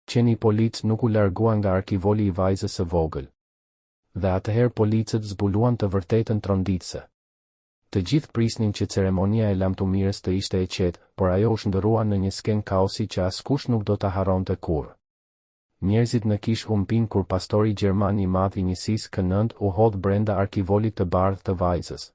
Qeni polic nuk u largua nga arkivoli i vajzës së vogël. Dhe atëherë policët zbuluan të vërtetën tronditëse. Të gjithë prisnin që ceremonia e lamtumirës të ishte e qetë, por ajo u shndërrua në një skenë kaosi që askush nuk do ta harronte kurrë. Njerëzit në kishë u mpinë kur pastori gjerman i madh i njësisë K9 u hodh brenda arkivolit të bardhë të vajzës.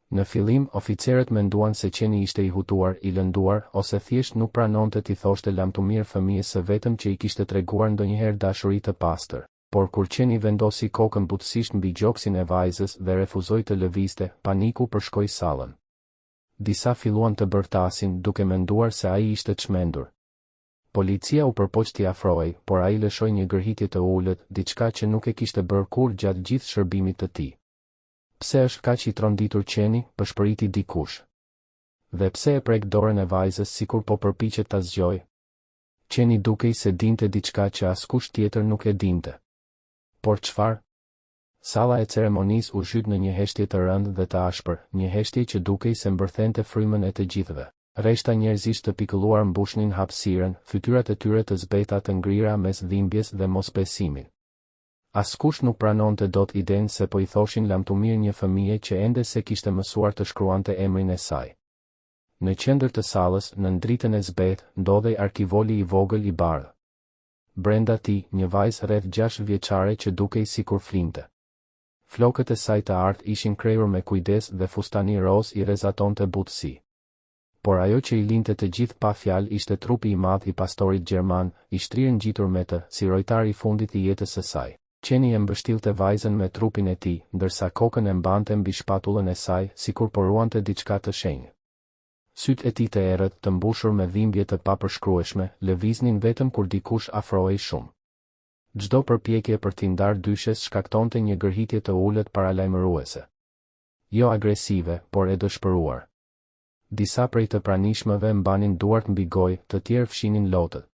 Në fillim, oficerët menduan se qeni ishte i hutuar, i lënduar, ose thjesht nuk pranonte t'i thoshte lamtumirë fëmijës së vetëm që i kishte treguar ndonjëherë dashuri të pastër. Por kur qeni vendosi kokën butësisht mbi gjoksin e vajzës dhe refuzoi të lëvizte, paniku përshkoi sallën. Disa filluan të bërtasin, duke menduar se ai ishte çmendur. Policia u përpoq t'i afrohej, por ai lëshoi një gërhitje të ulët, diçka që nuk e kishte bërë kurrë gjatë gjithë shërbimit të tij. Pse është kaq i tronditur qeni, pëshpëriti dikush. Dhe pse e prek dorën e vajzës sikur po përpiqet ta zgjojë? Qeni dukej se dinte diçka që askush tjetër nuk e dinte. Por çfarë? Salla e ceremonisë u zhyt në një heshtje të rëndë dhe të ashpër, një heshtje që dukej se mbërthente frymën e të gjithëve. Rreshta njerëzish të pikëlluar mbushnin hapësirën, fytyrat e tyre të zbehta të ngrira mes dhimbjes dhe mosbesimit. Askush nuk pranonte dot idenë se po i thoshin lamtumirë një fëmije që ende s'e kishte mësuar të shkruante emrin e saj. Në qendër të sallës, nën dritën e zbehtë, ndodhej arkivoli i vogël i bardhë. Brenda tij, një vajzë rreth gjashtëvjeçare që dukej sikur flinte. Flokët e saj të artë ishin krehur me kujdes dhe fustani rozë i rrezatonte butësi. Por ajo që i linte të gjithë pa fjalë ishte trupi i madh i pastorit gjerman, i shtrirë ngjitur me të, si rojtar i fundit i jetës së saj. Qeni e mbështillte vajzën me trupin e tij, ndërsa kokën e mbante mbi shpatullën e saj, sikur po ruante diçka të shenjtë. Sytë e tij të errët, të mbushur me dhimbje të papërshkrueshme, lëviznin vetëm kur dikush afrohej shumë. Çdo përpjekje për t'i ndarë dyshes shkaktonte një gërhitje të ulët paralajmëruese. Jo agresive, por e dëshpëruar. Disa prej të pranishmëve mbanin duart mbi gojë, të tjerë fshinin lotët.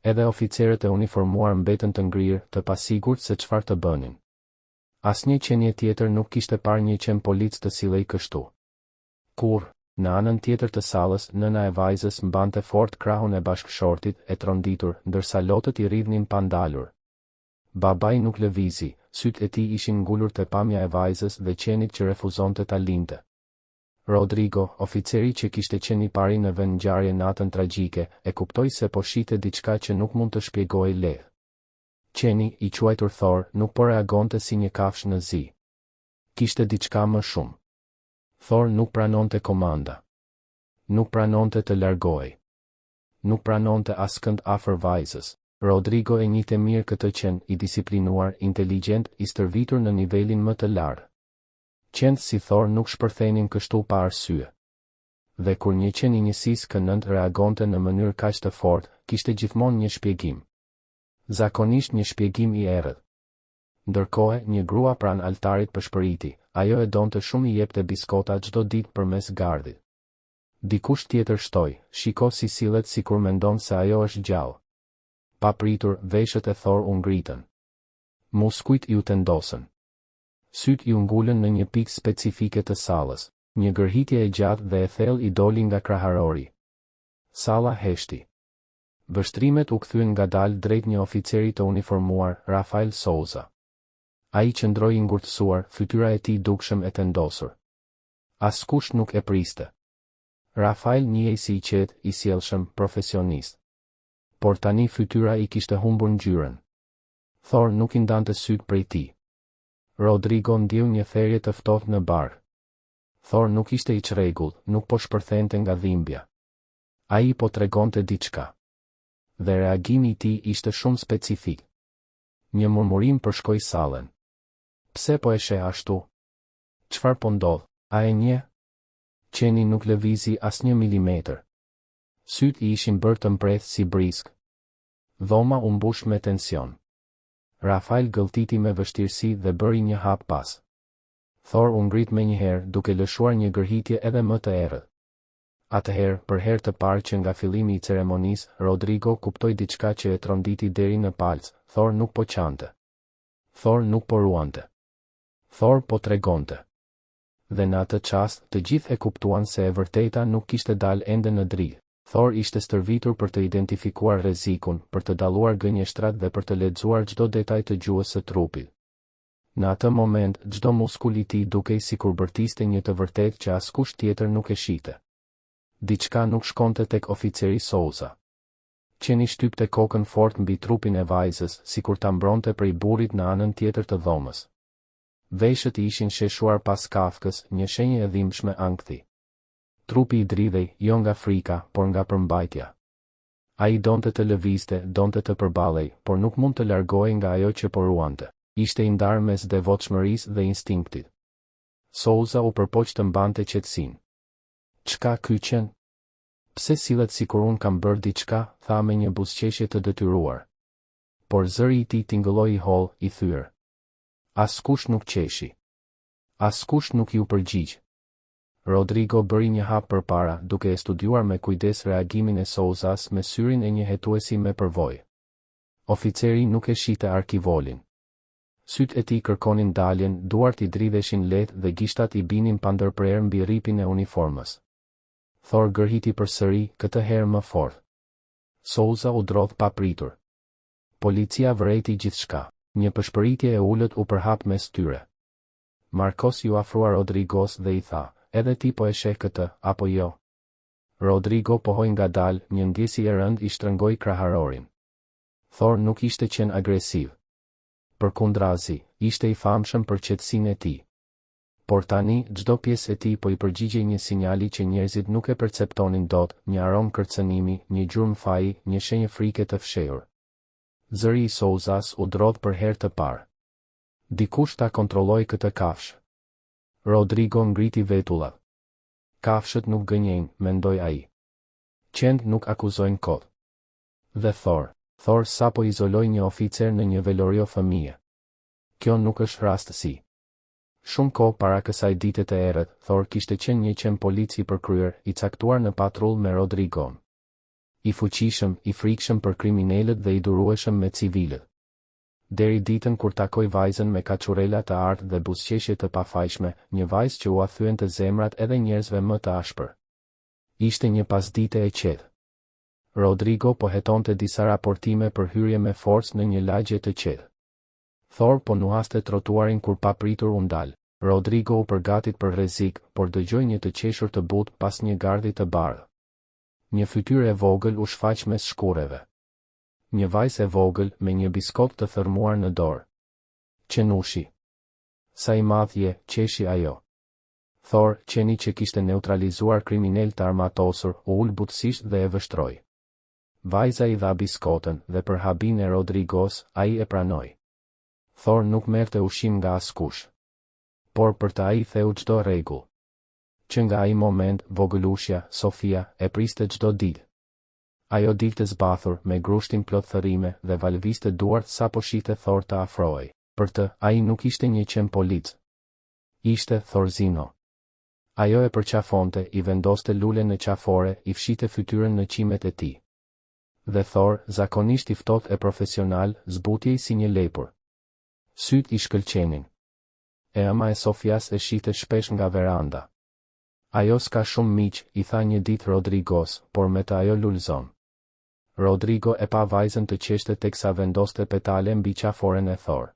Edhe oficerët e uniformuar mbetën të ngrirë, të pasigurt se çfarë të bënin. Asnjë qenie tjetër nuk kishte parë një qen polic të sillej kështu. Kurrë. Në anën tjetër të sallës, nëna e vajzës mbante fort krahun e bashkëshortit, e tronditur, ndërsa lotët i rridhnin pa ndalur. Babai nuk lëvizi, sytë e tij ishin ngulur te pamja e vajzës dhe qenit që refuzonte ta linte. Rodrigo, oficeri që kishte qenë i pari në vendngjarje natën tragjike, e kuptoi se po shihte diçka që nuk mund të shpjegohej lehtë. Qeni, i quajtur Thor, nuk po reagonte si një kafshë në zi. Kishte diçka më shumë. Thor nuk pranonte komanda. Nuk pranonte të largohej. Nuk pranonte askënd afër vajzës. Rodrigo e njihte mirë këtë qen, i disiplinuar, inteligjent, i stërvitur në nivelin më të lartë. Qentë si Thor nuk shpërthenin kështu pa arsye. Dhe kur një qen i njësisë K9 reagonte në mënyrë kaq të fortë, kishte gjithmonë një shpjegim. Zakonisht një shpjegim i errët. Ndërkohë, një grua pranë altarit pëshpëriti, ajo e donte shumë i jepte biskota çdo ditë përmes gardhit. Dikush tjetër shtoi, shiko si sillet sikur mendon se ajo është gjallë. Papritur, veshët e Thor u ngritën. Muskujt iu tendosën. Sytë iu ngulën në një pikë specifike të sallës. Një gërhitje e gjatë dhe e thellë i doli nga kraharori. Salla heshti. Vështrimet u kthyen ngadalë drejt një oficeri të uniformuar, Rafael Souza. Ai qëndroi i ngurtësuar, fytyra e tij dukshëm e tendosur. Askush nuk e priste. Rafael njihej si i qetë, i sjellshëm, profesionist. Por tani fytyra i kishte humbur ngjyrën. Thor nuk i ndante sytë prej tij. Rodrigo ndjeu një therje të ftohtë në bark. Thor nuk ishte i çrregullt, nuk po shpërthente nga dhimbja. Ai po tregonte diçka. Dhe reagimi i tij ishte shumë specifik. Një murmurim përshkoi sallën. Pse po e sheh ashtu? Çfarë po ndodh? A e njeh? Qeni nuk lëvizi asnjë milimetër. Sytë i ishin bërë të mprehtë si brisk. Dhoma u mbush me tension. Rafael gëlltiti me vështirësi dhe bëri një hap pas. Thor u ngrit menjëherë, duke lëshuar një gërhitje edhe më të errët. Atëherë, për herë të parë që nga fillimi i ceremonisë, Rodrigo kuptoi diçka që e tronditi deri në palcë, Thor nuk po qante. Thor nuk po ruante. Thor po tregonte. Dhe në atë çast, të gjithë e kuptuan se e vërteta nuk kishte dalë ende në dritë. Thor ishte stërvitur për të identifikuar rrezikun, për të dalluar gënjeshtrat dhe për të lexuar çdo detaj të gjuhës së trupit. Në atë moment, çdo muskul i tij dukej sikur bërtiste një të vërtetë që askush tjetër nuk e shihte. Diçka nuk shkonte tek oficeri Souza. Qeni shtypte kokën fort mbi trupin e vajzës, sikur ta mbronte prej burrit në anën tjetër të dhomës. Veshët i ishin sheshuar pas kafkës, një shenjë e dhimbshme ankthi. Trupi i dridhej, jo nga frika, por nga përmbajtja. Ai donte të lëvizte, donte të përballej, por nuk mund të largohej nga ajo që po ruante. Ishte i ndarë mes devotshmërisë dhe instinktit. Souza u përpoq të mbante qetësinë. Ç'ka ky qen? Pse sillet sikur unë kam bërë diçka, tha me një buzëqeshje të detyruar. Por zëri i tij tingëlloi i hollë, i thyer. Askush nuk qeshi. Askush nuk iu përgjigj. Rodrigo bëri një hap përpara, duke e studiuar me kujdes reagimin e Souzas me syrin e një hetuesi me përvojë. Oficeri nuk e shihte arkivolin. Sytë e tij kërkonin daljen, duart i dridheshin lehtë dhe gishtat i binin pandërprerë mbi rripin e uniformës. Thor gërhiti përsëri, këtë herë më fort. Souza u drodh papritur. Policia vërejti gjithçka. Një pëshpëritje e ulët u përhap mes tyre. Marcos iu afrua Rodrigos dhe i tha, Edhe ti po e sheh këtë, apo jo? Rodrigo pohoi ngadalë, një ndjesi e rëndë i shtrëngoi kraharorin. Thor nuk ishte qen agresiv. Përkundrazi, ishte i famshëm për qetësinë e tij. Por tani, çdo pjesë e tij po i përgjigjej një sinjali që njerëzit nuk e perceptonin dot, një aromë kërcënimi, një gjurmë faji, një shenjë frike të fshehur. Zëri i Souzas u drodh për herë të parë. Dikush ta kontrollojë këtë kafshë. Rodrigo ngriti vetullat. Kafshët nuk gënjejnë, mendoi ai. Qentë nuk akuzojnë kot. Dhe Thor. Thor sapo izoloi një oficer në një velorio fëmije. Kjo nuk është rastësi. Shumë kohë para kësaj dite të errët, Thor kishte qenë një qen polic i përkryer, i caktuar në patrullë me Rodrigon. I fuqishëm, i frikshëm për kriminelët dhe i durueshëm me civilët. Deri ditën kur takoi vajzën me kaçurrela të artë dhe buzëqeshje të pafajshme, një vajzë që ua thyente zemrat edhe njerëzve më të ashpër. Ishte një pasdite e qetë. Rodrigo po hetonte disa raportime për hyrje me forcë në një lagje të qetë. Thor po nuhaste trotuarin kur papritur u ndal. Rodrigo u përgatit për rrezik, por dëgjoi një të qeshur të butë pas një gardhi të bardhë. Një fytyrë e vogël u shfaq mes shkurreve. Një vajzë e vogël, me një biskotë të thërrmuar në dorë. Qenushi. Sa i madh je, qeshi ajo. Thor, qeni që kishte neutralizuar kriminelë të armatosur, u ul butësisht dhe e vështroi. Vajza i dha biskotën, dhe për habinë e Rodrigos, ai e pranoi. Thor nuk merrte ushqim nga askush. Por për të ai theu çdo rregull. Që nga ai moment, vogëlushja, Sofia, e priste çdo ditë. Ajo dilte zbathur, me grushtin plot thërrime, dhe valëviste duart sapo shihte Thor të afrohej. Për të, ai nuk ishte një qen polic. Ishte Thorzino. Ajo e përqafonte, i vendoste lule në qafore, i fshihte fytyrën në qimet e tij. Dhe Thor, zakonisht i ftohtë e profesional, zbutej si një lepur. Sytë i shkëlqenin. E ëma e Sofias e shihte shpesh nga veranda. Ajo s'ka shumë miq, i tha një ditë Rodrigos, por me të ajo lulëzon. Rodrigo e pa vajzën të qeshte teksa vendoste petale mbi qaforen e Thor.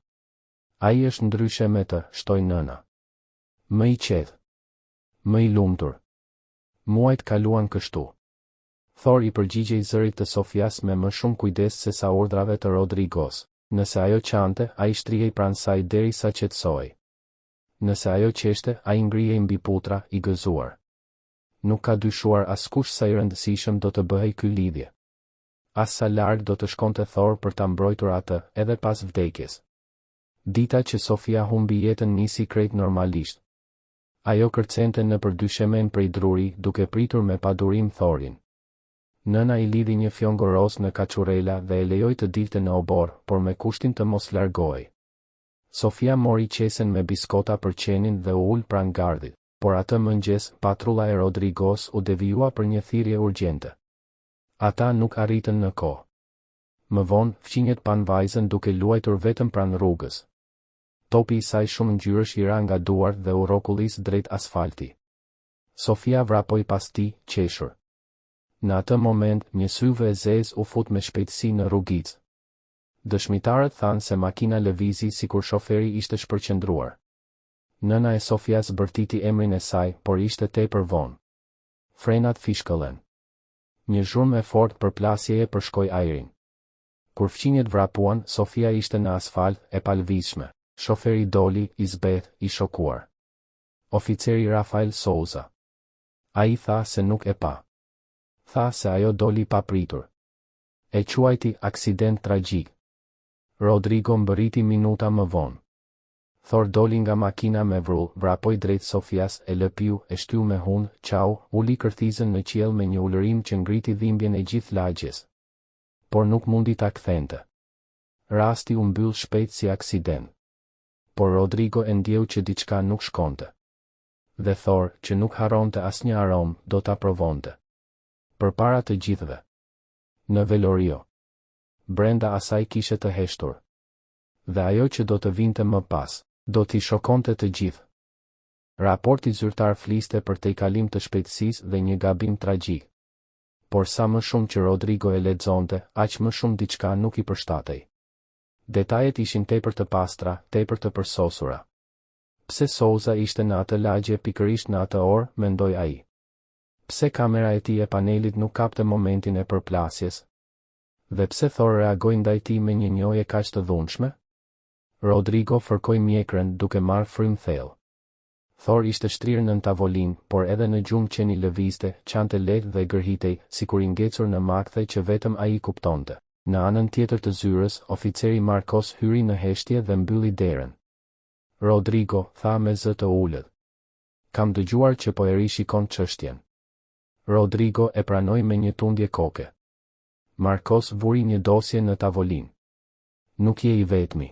Ai është ndryshe me të, shtoi nëna. Më i qetë. Më i lumtur. Muajt kaluan kështu. Thor i përgjigjej zërit të Sofias me më shumë kujdes sesa urdhrave të Rodrigos. Nëse ajo qante, ai shtrihej pranë saj deri sa qetësohej. Nëse ajo qeshte, ai ngrihej mbi putra, i gëzuar. Nuk ka dyshuar askush sa i rëndësishëm do të bëhej ky lidhje. As sa larg do të shkonte Thor për ta mbrojtur atë, edhe pas vdekjes. Dita që Sofia humbi jetën nisi krejt normalisht. Ajo kërcente nëpër dyshemenë prej druri, duke pritur me padurim Thorin. Nëna i lidhi një fjongo rozë në kaçurrela dhe e lejoi të dilte në oborr, por me kushtin të mos largohej. Sofia mori qesen me biskota për qenin dhe u ul pranë gardhit. Por atë mëngjes, patrulla e Rodrigos u devijua për një thirrje urgjente. Ata nuk arritën në kohë. Më vonë, fqinjët panë vajzën duke luajtur vetëm pranë rrugës. Topi i saj shumëngjyrësh i ra nga duart dhe u rrokullis drejt asfalti. Sofia vrapoi pas tij, qeshur. Në atë moment, një SUV e zezë u fut me shpejtësi në rrugicë. Dëshmitarët thanë se makina lëvizi sikur shoferi ishte shpërqendruar. Nëna e Sofias bërtiti emrin e saj, por ishte tepër vonë. Frenat fishkëllen. Një zhurmë e fortë përplasjeje përshkoi ajrin. Kur fqinjët vrapuan, Sofia ishte në asfalt, e palëvizshme. Shoferi doli, i zbehtë, i shokuar. Oficeri Rafael Souza. Ai tha se nuk e pa. Tha se ajo doli papritur. E quajti aksident tragjik. Rodrigo mbërriti minuta më vonë. Thor doli nga makina me vrull, vrapoi drejt Sofias, e lëpiu, e shtyu me hundë, qau, uli kërthizën në qiell me një ulërimë që ngriti dhimbjen e gjithë lagjes. Por nuk mundi ta kthente. Rasti u mbyll shpejt si aksident. Por Rodrigo e ndjeu që diçka nuk shkonte. Dhe Thor, që nuk harronte asnjë aromë, do ta provonte. Përpara të gjithëve. Në Velorio. Brenda asaj kishe të heshtur. Dhe ajo që do të vinte më pas. Do t'i shokonte të gjithë. Raporti zyrtar fliste për tejkalim të shpejtësisë dhe një gabim tragjik. Por sa më shumë që Rodrigo e lexonte, aq më shumë diçka nuk i përshtatej. Detajet ishin tepër të pastra, tepër të përsosura. Pse Souza ishte në atë lagje pikërisht në atë orë, mendoi ai. Pse kamera e tij e panelit nuk kapte momentin e përplasjes? Dhe pse Thor reagoi ndaj tij me një njohje kaq të dhunshme? Rodrigo fërkoi mjekrën, duke marrë frymë thellë. Thor ishte shtrirë nën tavolinë, por edhe në gjumë qeni lëvizte, qante lehtë dhe gërhitej, sikur i ngecur në makthe që vetëm ai i kuptonte. Në anën tjetër të zyrës, oficeri Marcos hyri në heshtje dhe mbylli derën. Rodrigo, tha me zë të ulët. Kam dëgjuar që po e rishikon çështjen. Rodrigo e pranoi me një tundje koke. Marcos vuri një dosje në tavolinë. Nuk je i vetmi.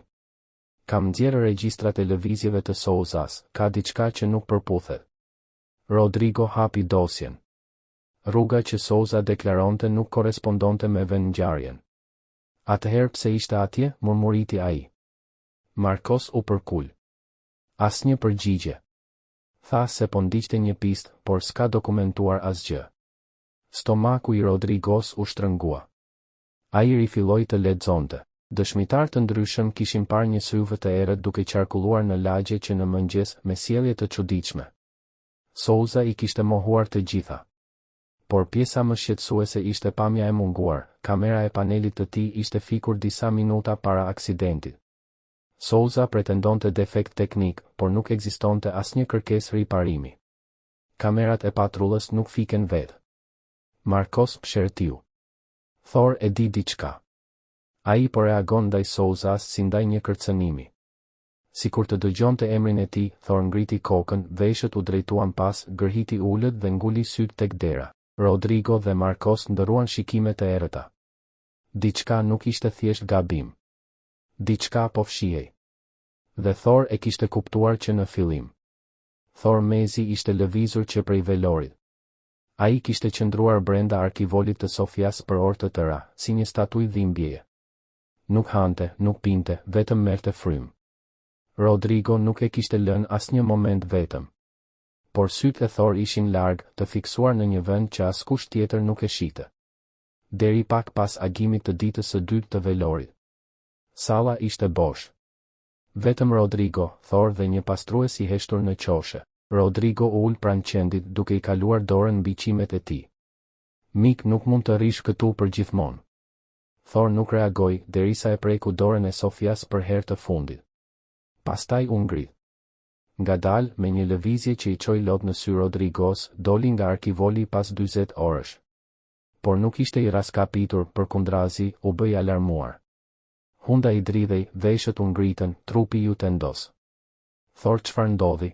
Kam nxjerrë regjistrat e lëvizjeve të Souzas, ka diçka që nuk përputhet. Rodrigo hapi dosjen. Rruga që Souza deklaronte nuk korrespondonte me vendngjarjen. Atëherë pse ishte atje, murmuriti ai. Marcos u përkul. Asnjë përgjigje. Tha se po ndiqte një pistë, por s'ka dokumentuar asgjë. Stomaku i Rodrigos u shtrëngua. Ai rifilloi të lexonte. Dëshmitarë të ndryshëm kishin parë një SUV të errët duke qarkulluar në lagje që në mëngjes, me sjellje të çuditshme. Souza i kishte mohuar të gjitha. Por pjesa më shqetësuese ishte pamja e munguar, kamera e panelit të tij ishte fikur disa minuta para aksidentit. Souza pretendonte defekt teknik, por nuk ekzistonte asnjë kërkesë riparimi. Kamerat e patrullës nuk fiken vetë. Marcos psherëtiu. Thor e di diçka. Ai po reagon ndaj Souzas si ndaj një kërcënimi. Sikur të dëgjonte emrin e tij, Thor ngriti kokën, veshët u drejtuan pas, gërhiti ulët dhe nguli sytë tek dera. Rodrigo dhe Marcos ndërruan shikime të errëta. Diçka nuk ishte thjesht gabim. Diçka po fshihej. Dhe Thor e kishte kuptuar që në fillim. Thor mezi ishte lëvizur që prej velorit. Ai kishte qëndruar brenda arkivolit të Sofias për orë të tëra, si një statujë dhimbjeje. Nuk hante, nuk pinte, vetëm merrte frymë. Rodrigo nuk e kishte lënë asnjë moment vetëm. Por sytë e Thor ishin larg, të fiksuar në një vend që askush tjetër nuk e shihte. Deri pak pas agimit të ditës së dytë të velorit. Salla ishte bosh. Vetëm Rodrigo, Thor dhe një pastrues i heshtur në qoshe. Rodrigo u ul pranë qenit, duke i kaluar dorën mbi qimet e tij. Mik nuk mund të rrish këtu përgjithmonë. Thor nuk reagoi, derisa e preku dorën e Sofias për herë të fundit. Pastaj u ngrit. Ngadalë, me një lëvizje që i çoi lot në sy Rodrigos, doli nga arkivoli pas 40 orësh. Por nuk ishte i rraskapitur, përkundrazi, u bë i alarmuar. Hunda i dridhej, veshët u ngritën, trupi iu tendos. Thor çfarë ndodhi?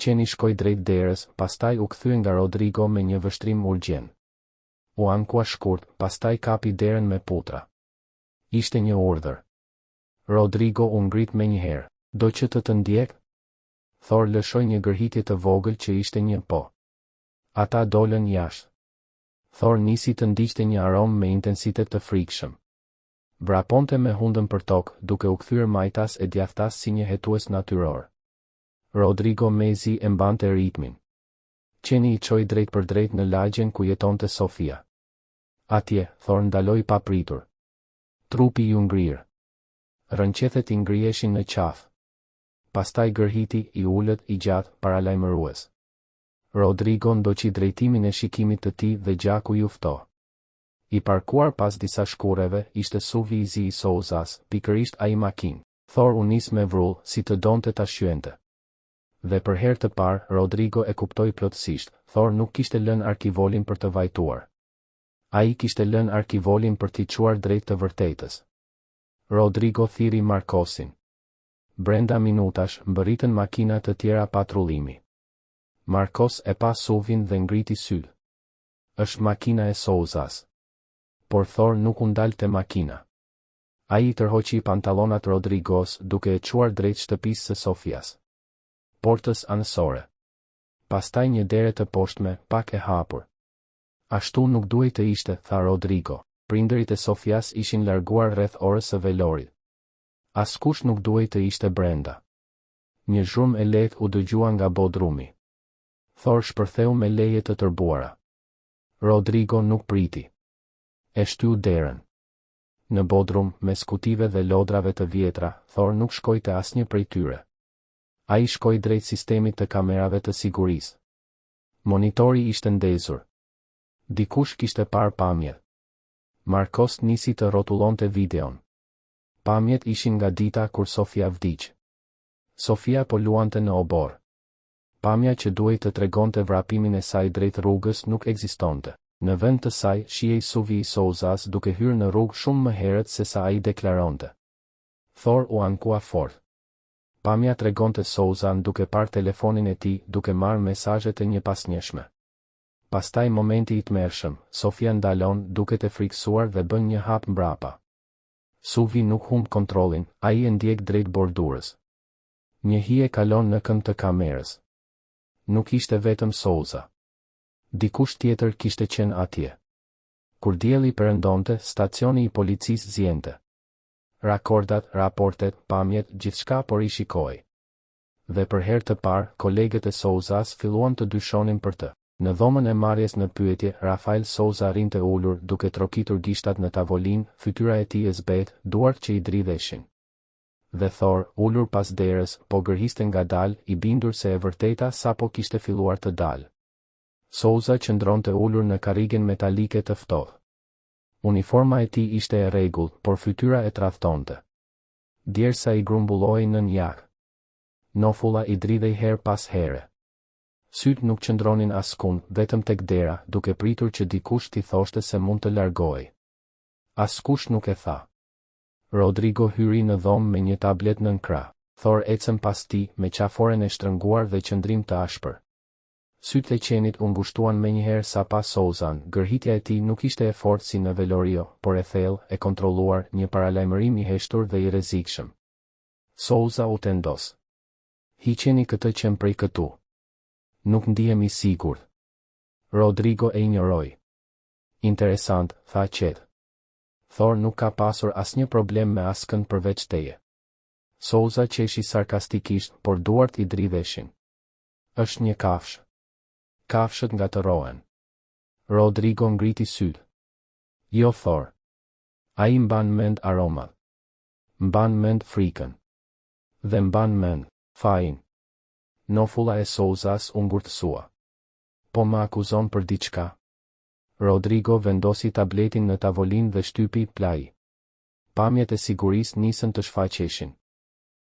Qeni shkoi drejt derës, pastaj u kthye nga Rodrigo me një vështrim urgjent. U ankua shkurt, pastaj kapi derën me putra. Ishte një urdhër. Rodrigo u ngrit menjëherë. Do që të të ndjek? Thor lëshoi një gërhitje të vogël që ishte një po. Ata dolën jashtë. Thor nisi të ndiqte një aromë me intensitet të frikshëm. Vraponte me hundën përtokë, duke u kthyer majtas e djathtas si një hetues natyror. Rodrigo mezi e mbante ritmin. Qeni i çoi drejtpërdrejt në lagjen ku jetonte Sofia. Atje, Thor ndaloi papritur. Trupi iu ngrirë. Rrënqethet i ngriheshin në qafë. Pastaj gërhiti, i ulët, i gjatë, paralajmërues. Rodrigo ndoqi drejtimin e shikimit të tij dhe gjaku iu ftoh. I parkuar pas disa shkurreve, ishte SUV-i i zi i Souzas, pikërisht ai makinë. Thor u nis me vrull, si të donte ta shqyente. Dhe për herë të parë, Rodrigo e kuptoi plotësisht, Thor nuk kishte lënë arkivolin për të vajtuar. Ai kishte lënë arkivolin për t'i çuar drejt të vërtetës. Rodrigo thirri Marcosin. Brenda minutash, mbërritën makina të tjera patrullimi. Marcos e pa SUV-in dhe ngriti sytë. Është makina e Souzas. Por Thor nuk u ndal te makina. Ai i tërhoqi pantallonat Rodrigos duke e çuar drejt shtëpisë së Sofias. Portës anësore. Pastaj një dere të poshtme, pak e hapur. Ashtu nuk duhej të ishte, tha Rodrigo. Prindërit e Sofias ishin larguar rreth orës së velorit. Askush nuk duhej të ishte brenda. Një zhurmë e lehtë u dëgjua nga bodrumi. Thor shpërtheu me lehje të tërbuara. Rodrigo nuk priti. E shtyu derën. Në bodrum, mes kutive dhe lodrave të vjetra, Thor nuk shkoi te asnjë prej tyre. Ai shkoi drejt sistemit të kamerave të sigurisë. Monitori ishte ndezur. Dikush kishte parë pamjet. Marcos nisi të rrotullonte videon. Pamjet ishin nga dita kur Sofia vdiq. Sofia po luante në oborr. Pamja që duhej të tregonte vrapimin e saj drejt rrugës nuk ekzistonte. Në vend të saj, shihej SUV-i i Souzas duke hyrë në rrugë shumë më herët sesa ai deklaronte. Thor u ankua fort. Pamja tregonte Souzan duke parë telefonin e tij, duke marrë mesazhe të njëpasnjëshme. Pastaj momenti i tmerrshëm, Sofia ndalon, duket e frikësuar dhe bën një hap mbrapa. SUV-i nuk humb kontrollin, ai e ndjek drejt bordurës. Një hije kalon në kënd të kamerës. Nuk ishte vetëm Souza. Dikush tjetër kishte qenë atje. Kur dielli perëndonte, stacioni i policisë ziente. Rakordat, raportet, pamjet, gjithçka po rishikohej. Dhe për herë të parë, kolegët e Souzas filluan të dyshonin për të. Në dhomën e marrjes në pyetje, Rafael Souza rrinte ulur, duke trokitur gishtat në tavolinë, fytyra e tij e zbehtë, duart që i dridheshin. Dhe Thor, ulur pas derës, po gërhiste ngadalë, i bindur se e vërteta sapo kishte filluar të dalë. Souza qëndronte ulur në karrigen metalike të ftohtë. Uniforma e tij ishte e rregullt, por fytyra e tradhtonte. Djersa i grumbullohej nën jakë. Nofulla i dridhej herë pas here. Sytë nuk qëndronin askund, vetëm tek dera, duke pritur që dikush t'i thoshte se mund të largohej. Askush nuk e tha. Rodrigo hyri në dhomë me një tablet nën krah. Thor ecën pas tij, me qaforen e shtrënguar dhe qëndrim të ashpër. Sytë e qenit u ngushtuan menjëherë sa pa Souzan, gërhitja e tij nuk ishte e fortë si në velorio, por e thellë, e kontrolluar, një paralajmërim i heshtur dhe i rrezikshëm. Souza u tendos. Hiqeni këtë qen prej këtu. Nuk ndihem i sigurt. Rodrigo e injoroi. Interesant, tha qetë. Thor nuk ka pasur asnjë problem me askënd përveç teje. Souza qeshi sarkastikisht, por duart i dridheshin. Është një kafshë. Kafshët ngatërrohen. Rodrigo ngriti sytë. Jo Thor. Ai mban mend aromat. Mban mend frikën. Dhe mban mend fajin. Nofulla e Souzas u ngurtësua. Po më akuzon për diçka? Rodrigo vendosi tabletin në tavolinë dhe shtypi play. Pamjet e sigurisë nisën të shfaqeshin.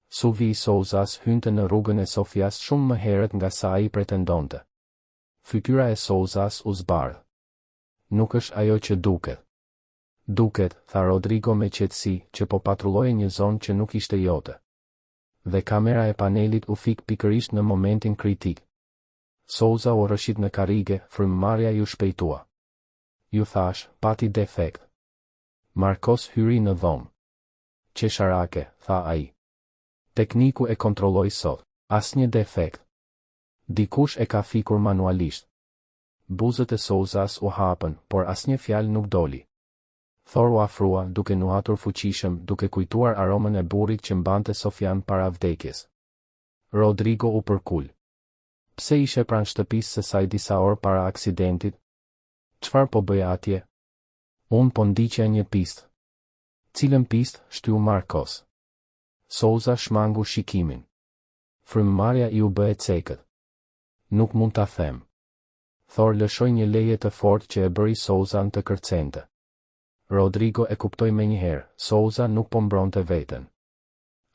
SUV-i i Souzas hynte në rrugën e Sofias shumë më herët nga sa ai pretendonte. Fytyra e Souzas u zbardh. Nuk është ajo që duket. Duket, tha Rodrigo me qetësi, që po patrulloje një zonë që nuk ishte jote. Dhe kamera e panelit u fik pikërisht në momentin kritik. Souza u rrëshqit në karrige, frymëmarrja iu shpejtua. Ju thashë, pati defekt. Marcos hyri në dhomë. Qesharake, tha ai. Tekniku e kontrolloi sot. Asnjë defekt. Dikush e ka fikur manualisht. Buzët e Souzas u hapën, por asnjë fjalë nuk doli. Thor u afrua, duke nuhatur fuqishëm, duke kujtuar aromën e burrit që mbante Sofian para vdekjes. Rodrigo u përkul. Pse ishe pranë shtëpisë së saj disa orë para aksidentit? Çfarë po bëje atje? Unë po ndiqja një pistë. Cilën pistë, shtyu Marcos. Souza shmangu shikimin. Frymëmarrja iu bë e cekët. Nuk mund ta them. Thor lëshoi një lehje të fortë që e bëri Souzan të kërcente. Rodrigo e kuptoi menjëherë, Souza nuk po mbronte veten.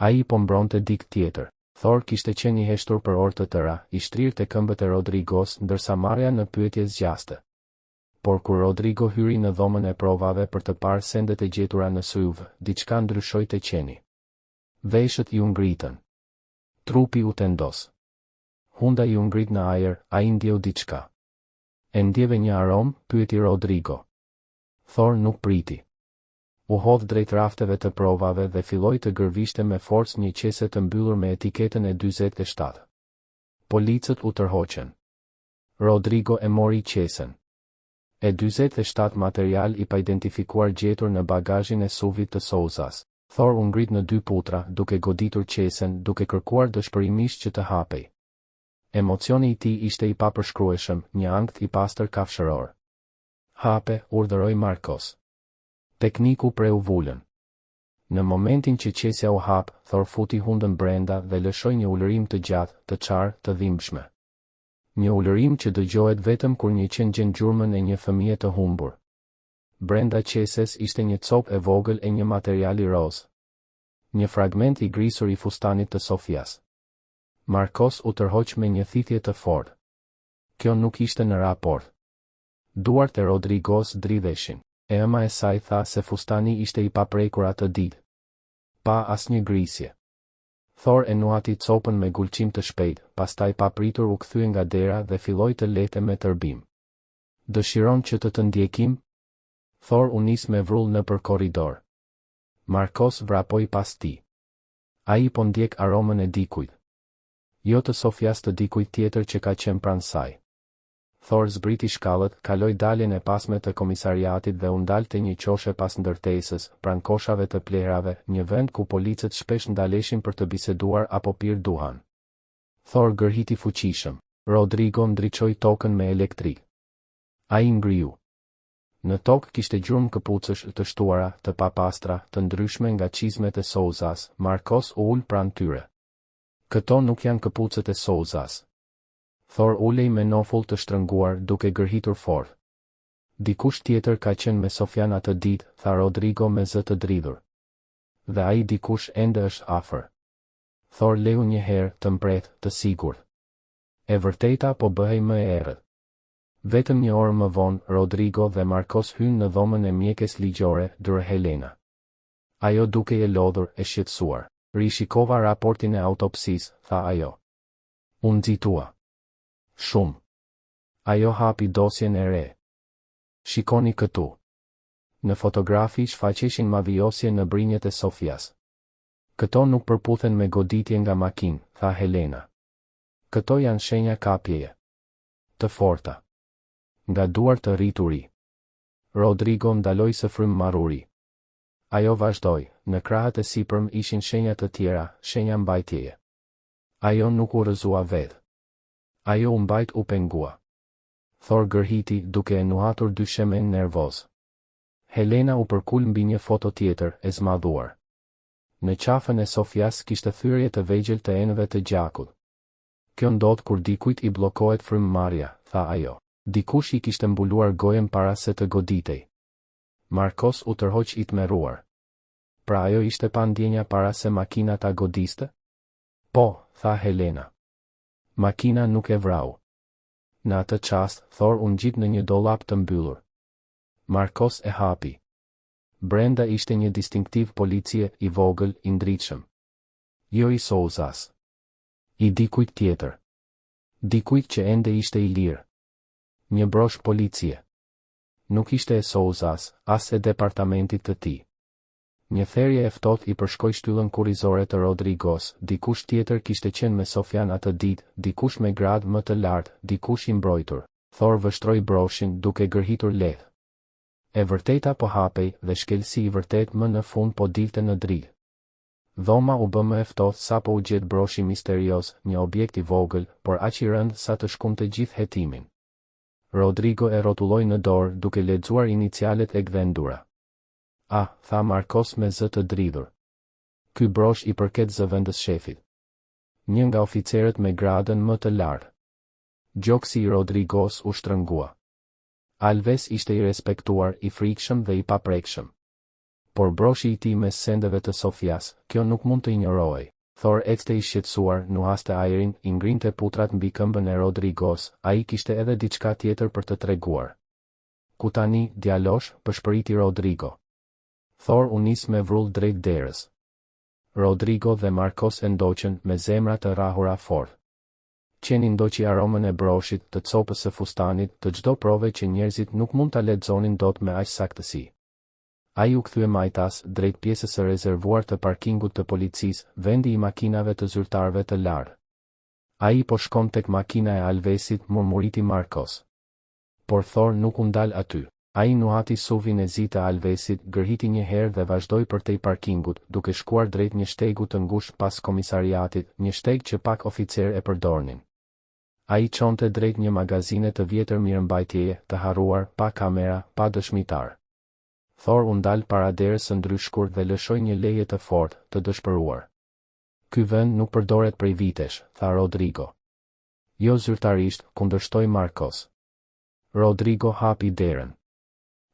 Ai po mbronte dikë tjetër. Thor kishte qenë i heshtur për orë të tëra, i shtrirë te këmbët e Rodrigos ndërsa marrja në pyetje zgjaste. Por kur Rodrigo hyri në dhomën e provave për të parë sendet e gjetura në SUV, diçka ndryshoi te qeni. Veshët iu ngritën. Trupi u tendos. Hunda iu ngrit në ajër, ai ndjeu diçka. E ndjeve një aromë? pyeti Rodrigo. Thor nuk priti. U hodh drejt rafteve të provave dhe filloi të gërvishte me forcë një qese të mbyllur me etiketën e 47. Policët u tërhoqën. Rodrigo e mori qesen. E 47 material i paidentifikuar gjetur në bagazhin e SUV-it të Souzas. Thor u ngrit në dy putra, duke goditur qesen, duke kërkuar dëshpërimisht që të hapej. Emocioni i tij ishte i papërshkrueshëm, një ankth i pastër kafshëror. Hape, urdhëroi Marcos. Tekniku preu vulën. Në momentin që qesja u hap, Thor futi hundën brenda dhe lëshoi një ulërimë të gjatë, të çarë, të dhimbshme. Një ulërimë që dëgjohet vetëm kur një qen gjen gjurmën e një fëmije të humbur. Brenda qeses ishte një copë e vogël e një materiali rozë. Një fragment i grisur i fustanit të Sofias. Marcos u tërhoq me një thithje të fortë. Kjo nuk ishte në raport. Duart e Rodrigos dridheshin. E ëma e saj tha se fustani ishte i paprekur atë ditë. Pa asnjë grisje. Thor e nuhati copën me gulçim të shpejtë, pastaj papritur u kthye nga dera dhe filloi të lehte me tërbim. Dëshiron që të të ndjekim? Thor u nis me vrull nëpër korridor. Marcos vrapoi pas tij. Ai po ndjek aromën e dikujt. Jo të Sofias të dikujt tjetër që ka qenë pranë saj. Thor zbriti shkallët, kaloi daljen e pasme të komisariatit dhe u ndal te një qoshe pas ndërtesës, pranë koshave të plehrave, një vend ku policët shpesh ndaleshin për të biseduar apo pirë duhan. Thor gërhiti fuqishëm. Rodrigo ndriçoi tokën me elektrik. Ai ngriu. Në tokë kishte gjurmë këpucësh të shtuara, të papastra, të ndryshme nga çizmet e Souzas, Marcos u ul pranë tyre. Këto nuk janë këpucët e Souzas. Thor ulej me nofull të shtrënguar, duke gërhitur fort. Dikush tjetër ka qenë me Sofian atë ditë, tha Rodrigo me zë të dridhur. Dhe ai dikush ende është afër. Thor lehu një herë, të mprehtë, të sigurt. E vërteta po bëhej më e errët. Vetëm një orë më vonë, Rodrigo dhe Marcos hynë në dhomën e mjekes ligjore, Dr. Helena. Ajo dukej e lodhur, e shqetësuar. Rishikova raportin e autopsisë, tha ajo. U nxitua. Shumë. Ajo hapi dosjen e re. Shikoni këtu. Në fotografi shfaqeshin mavijosje në brinjët e Sofias. Këto nuk përputhen me goditje nga makinë, tha Helena. Këto janë shenja kapjeje. Të forta. Nga duar të rrituri. Rodrigo ndaloi së frymëmarruri. Ajo vazhdoi, në krahët e sipërm ishin shenja të tjera, shenja mbajtjeje. Ajo nuk u rrëzua vetë. Ajo u mbajt u pengua. Thor gërhiti, duke e nuhatur dyshemenë nervoz. Helena u përkul mbi një foto tjetër, e zmadhuar. Në qafën e Sofias kishte thyerje të vegjël të enëve të gjakut. Kjo ndodh kur dikujt i bllokohet frymëmarrja, tha ajo. Dikush i kishte mbuluar gojën para se të goditej. Marcos u tërhoq i tmerruar. Pra ajo ishte pa ndjenja para se makina ta godiste? Po, tha Helena. Makina nuk e vrau. Në atë çast, Thor u ngjit në një dollap të mbyllur. Marcos e hapi. Brenda ishte një distinktiv policie, i vogël, i ndritshëm. Jo i Souzas. I dikujt tjetër. Dikujt që ende ishte i lirë. Një brosh policie. Nuk ishte e Souzas, as e departamentit të tij. Një therje e ftohtë i përshkoi shtyllën kurrizore të Rodrigos, dikush tjetër kishte qenë me Sofian atë ditë, dikush me gradë më të lartë, dikush i mbrojtur. Thor vështroi broshin, duke gërhitur lehtë. E vërteta po hapej, dhe shkelësi i vërtetë më në fund po dilte në dritë. Dhoma u bë më e ftohtë sapo u gjet broshi misterioz, një objekt i vogël, por aq i rëndë sa të shkundte gjithë hetimin. Rodrigo e rrotulloi në dorë, duke lexuar inicialet e gdhendura. A, tha Markos me zë të dridhur. Ky brosh i përket zëvendësshefit. Një nga oficerët me gradën më të lartë. Gjoksi i Rodrigos u shtrëngua. Alves ishte i respektuar, i frikshëm dhe i paprekshëm. Por broshi i tij mes sendeve të Sofias, kjo nuk mund të injorohej. Thor ecte i shqetësuar, nuhaste ajrin, i ngrinte putrat mbi këmbën e Rodrigos, ai kishte edhe diçka tjetër për të treguar. Ku tani, djalosh, pëshpëriti Rodrigo. Thor u nis me vrull drejt derës. Rodrigo dhe Markos e ndoqën, me zemra të rrahura fort. Qeni ndoqi aromën e broshit, të copës së fustanit, të çdo prove që njerëzit nuk mund ta lexonin dot me aq saktësi. Ai u kthye majtas, drejt pjesës së rezervuar të parkingut të policisë, vendi i makinave të zyrtarëve të lartë. Ai po shkon tek makina e Alvesit, murmuriti Markos. Por Thor nuk u ndal aty. Ai nuhati SUV-in e zi të Alvesit, gërhiti një herë dhe vazhdoi përtej parkingut, duke shkuar drejt një shtegu të ngushtë pas komisariatit, një shteg që pak oficerë e përdornin. Ai çonte drejt një magazine të vjetër mirëmbajtjeje, të harruar, pa kamera, pa dëshmitarë. Thor u ndal para derës së ndryshkur dhe lëshoi një lehje të fortë, të dëshpëruar. Ky vend nuk përdoret prej vitesh, tha Rodrigo. Jo zyrtarisht, kundërshtoi Markos. Rodrigo hapi derën.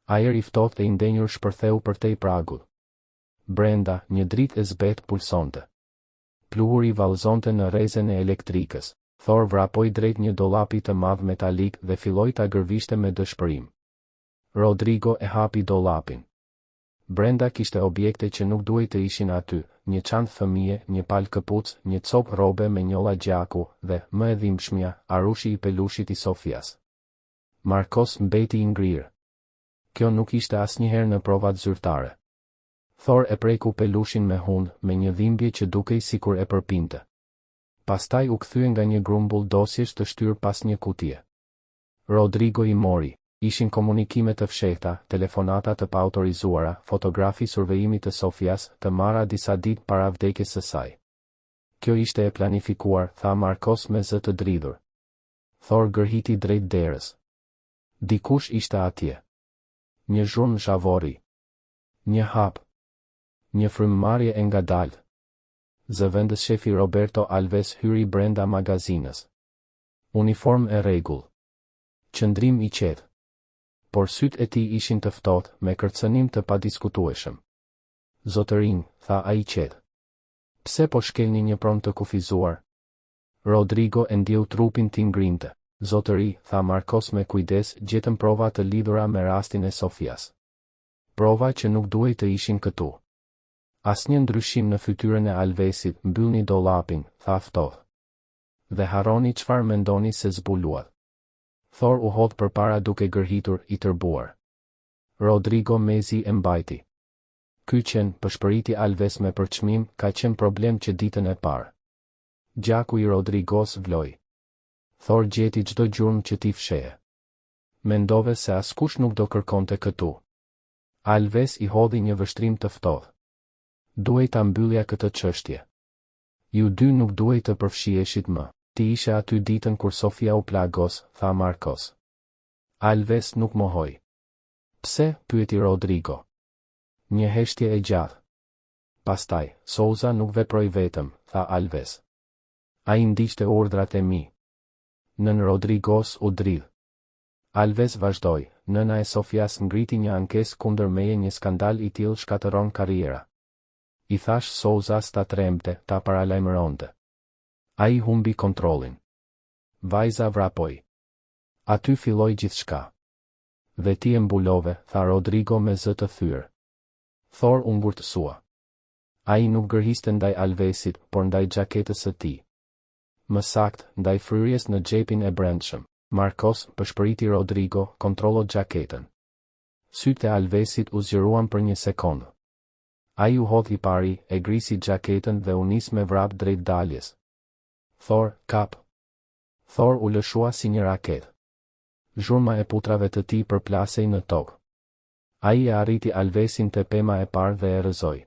Ajër i ftohtë e i ndenjur shpërtheu përtej pragut. Brenda, një dritë e zbehtë pulsonte. Pluhuri vallëzonte në rrezen e elektrikës. Thor vrapoi drejt një dollapi të madh metalik dhe filloi ta gërvishte me dëshpërim. Rodrigo e hapi dollapin. Brenda kishte objekte që nuk duhej të ishin aty, një çantë fëmije, një palë këpucë, një copë rrobe me njolla gjaku, dhe, më e dhimbshmja, arushi i pelushit i Sofias. Markos mbeti i ngrirë. Kjo nuk ishte asnjëherë në provat zyrtare. Thor e preku pelushin me hundë, me një dhimbje që dukej sikur e përpinte. Pastaj u kthye nga një grumbull dosjesh të shtyrë pas një kutie. Rodrigo i mori. Ishin komunikime të fshehta, telefonata të paautorizuara, fotografi survejimi të Sofias, të marra disa ditë para vdekjes së saj. Kjo ishte e planifikuar, tha Markos me zë të dridhur. Thor gërhiti drejt derës. Dikush ishte atje. Një zhurmë zhavorri. Një hap. Një frymëmarrje e ngadaltë. Zëvendësshefi Roberto Alves hyri brenda magazinës. Uniformë e rregullt. Qëndrim i qetë. Por sytë e tij ishin të ftohtë, me kërcënim të padiskutueshëm. Zotërinj, tha ai qetë. Pse po shkelni një pronë të kufizuar? Rodrigo e ndjeu trupin t'i ngrinte. Zotëri, tha Markos me kujdes, gjetëm prova të lidhura me rastin e Sofias. Prova që nuk duhej të ishin këtu. Asnjë ndryshim në fytyrën e Alvesit, mbyllni dollapin, tha ftohtë. Dhe harroni çfarë mendoni se zbuluat. Thor u hodh përpara duke gërhitur, i tërbuar. Rodrigo mezi e mbajti. Ky qen, pëshpëriti Alves me përçmim, ka qenë problem që ditën e parë. Gjaku i Rodrigos vloi. Thor gjeti çdo gjurmë që ti fshehe. Mendove se askush nuk do kërkonte këtu. Alves i hodhi një vështrim të ftohtë. Duhej ta mbyllja këtë çështje. Ju dy nuk duhej të përfshiheshit më. Ti ishe aty ditën kur Sofia u plagos, tha Markos. Alves nuk mohoi. Pse, pyeti Rodrigo. Një heshtje e gjatë. Pastaj, Souza nuk veproi vetëm, tha Alves. Ai ndiqte urdhrat e mi. Nëna e Rodrigos u dridh. Alves vazhdoi, nëna e Sofias ngriti një ankesë kundër meje një skandal i tillë shkatërron karriera. I thashë Souzas ta trembte, ta paralajmëronte. Ai humbi kontrollin. Vajza vrapoi. Aty filloi gjithçka. Dhe ti e mbulove, tha Rodrigo me zë të thyer. Thor u ngurtësua. Ai nuk gërhiste ndaj Alvesit, por ndaj xhaketës së tij. Më saktë, ndaj fryrjes në xhepin e brendshëm. Markos, pëshpëriti Rodrigo, kontrollo xhaketën. Sytë e Alvesit u zgjeruan për një sekondë. Ai u hodh i pari, e grisi xhaketën dhe u nis me vrap drejt daljes. Thor, kap! Thor u lëshua si një raketë. Zhurma e putrave të tij përplasej në tokë. Ai e arriti Alvesin te pema e parë dhe e rrëzoi.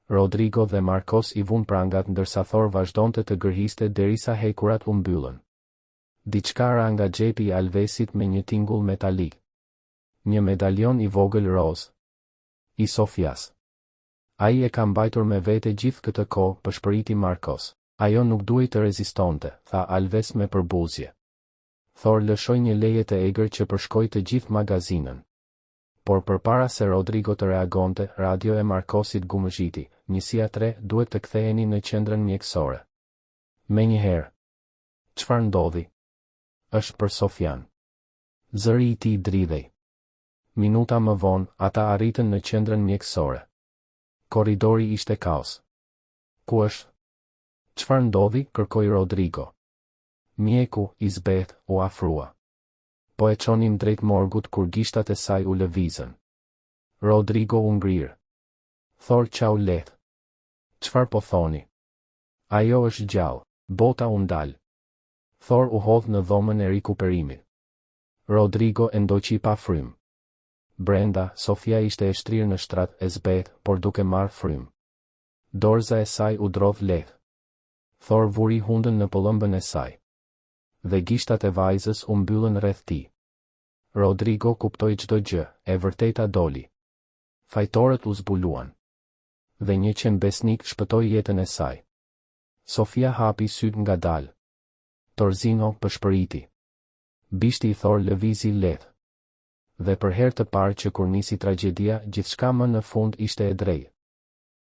Rodrigo dhe Marcos i vunë prangat ndërsa Thor vazhdonte të gërhiste derisa hekurat u mbyllën. Diçka ra nga xhepi i Alvesit me një tingull metalik. Një medaljon i vogël rozë. I Sofias. Ai e ka mbajtur me vete gjithë këtë kohë, pëshpëriti Marcos. Ajo nuk duhej të rezistonte, tha Alves me përbuzje. Thor lëshoi një leje të egër që përshkoi të gjithë magazinën. Por përpara se Rodrigo të reagonte, radio e Marcosit gumëzhiti, Njësia 3, duhet të ktheheni në qendrën mjekësore. Menjëherë. Çfarë ndodhi? Është për Sofian. Zëri i tij dridhej. Minuta më vonë, ata arritën në qendrën mjekësore. Korridori ishte kaos. Ku është? Çfarë ndodhi? kërkoi Rodrigo. Mjeku, i zbehtë, u afrua. Po e çonim drejt morgut kur gishtat e saj u lëvizën. Rodrigo u ngrirë. Thor qau lehtë. Çfarë po thoni? Ajo është gjallë. Bota u ndal. Thor u hodh në dhomën e rikuperimit. Rodrigo e ndoqi pa frymë. Brenda, Sofia ishte e shtrirë në shtrat, e zbehtë, por duke marrë frymë. Dorëza e saj u drodh lehtë. Thor vuri hundën në pëllëmbën e saj. Dhe gishtat e vajzës u mbyllën rreth tij. Rodrigo kuptoi çdo gjë, e vërteta doli. Fajtorët u zbuluan. Dhe një qen besnik shpëtoi jetën e saj. Sofia hapi sytë ngadalë. Torzino, pëshpëriti. Bishti i Thor lëvizi lehtë. Dhe për herë të parë që kur nisi tragjedia, gjithçka më në fund ishte e drejtë.